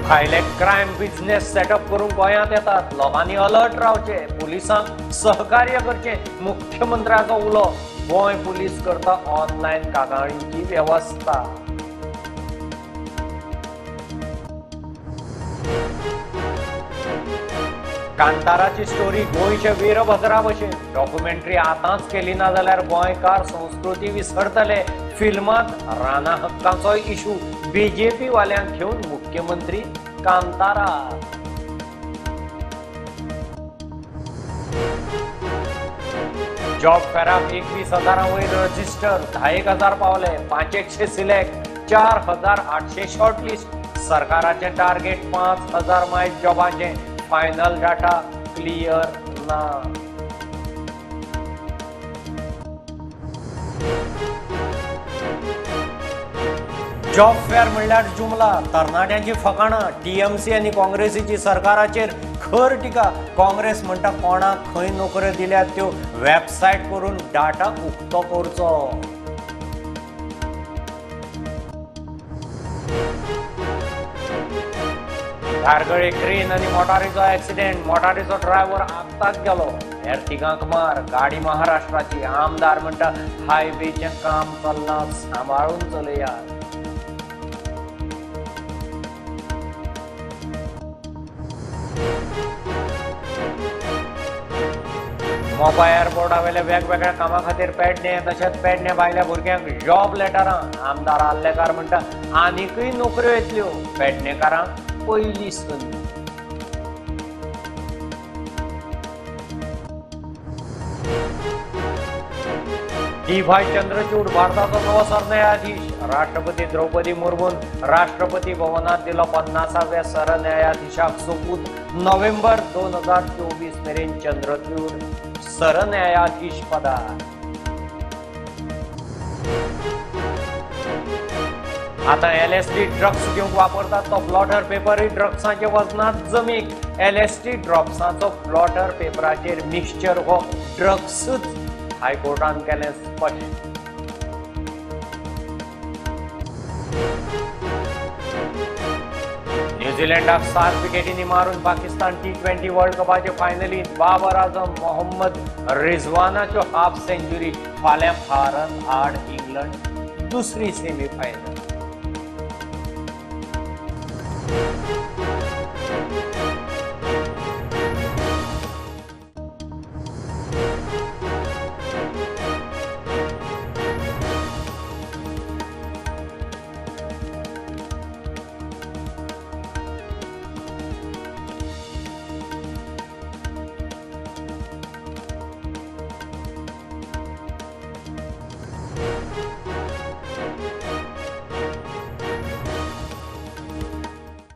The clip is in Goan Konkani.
भायले क्रायम बिझनेस सेटअप करूंक गोंयांत येतात, लोकांनी अलर्ट रावचे, पुलिसांक सहकार्य करचें, मुख्यमंत्र्याचो उलो. गोंय पुलीस करता ऑनलायन कागाळींची वेवस्था. कांताराची स्टोरी गोंयचे वीरभद्रा भशेन. डॉक्युमेंटरी आतांच केली ना जाल्यार गोंयकार संस्कृती विसरतले. फिल्मांत राना हक्काचो इशू, बीजेपी वाल्यांक घेवन मुख्यमंत्री कांतारा. जॉब फेराक 21,000 वयर रजिस्टर, 10,000 पावले, 500 सिलेक्ट, 4,800 शॉर्टलिस्ट. सरकाराचें टार्गेट 5,000 मायज जॉबाचें. फायनल डाटा क्लियर ना. जॉब फेअर म्हणल्यार जुमला, तरणाट्यांची फकाणां. टीएमसी आनी काँग्रेसीची सरकाराचेर खर टिका. काँग्रेस म्हणटा कोणाक खंय नोकऱ्यो दिल्यात त्यो वेबसायट करून डाटा उक्तो करचो. धारगळे क्रेन आनी मोटारीचो एक्सिडेंट, मोटारीचो ड्रायव्हर आपतात गेलो, हेर तिगांक मार. गाडी महाराष्ट्राची. आमदार म्हणटा हायवेचें काम चल्लां, सांबाळून चलयात. मोपा एअरपोर्टावेल्या वेगवेगळ्या कामां खातीर पेडणे तशेंच पेडणे भायल्या भुरग्यांक जॉब लेटरां. आमदार आर्लेकार म्हणटा आनीकय नोकऱ्यो येतल्यो, पेडणेकारांक पयली संद. डी वाय चंद्रचूड भारताचो नवो सरन्यायाधीश. राष्ट्रपती द्रौपदी मुर्मून राष्ट्रपती भवनात दिलो 50व्या सरन्यायाधीशाक सोपूत. नोव्हेंबर 2024 मेरेन चंद्रचूड सरन्यायाधीश पदार. आता एलएसडी ड्रग्स घेवंक वापरतात तो ब्लॉटर पेपरूय ड्रग्सांचे वजनांत जमीक. एलएसडी ड्रॉप्सांचो ब्लॉटर पेपराचेर मिक्सचर हो ड्रग्सूच, हायकोर्टान केलें स्पश्ट. न्यूझीलंडाक 7 विकेटींनी मारून पाकिस्तान T20 world कपाचे फायनलींत. बाबर आझम, मोहम्मद रिजवानाच्यो हाफ सेंच्युरी. फाल्यां भारत आड इंग्लंड दुसरी सेमीफायनल.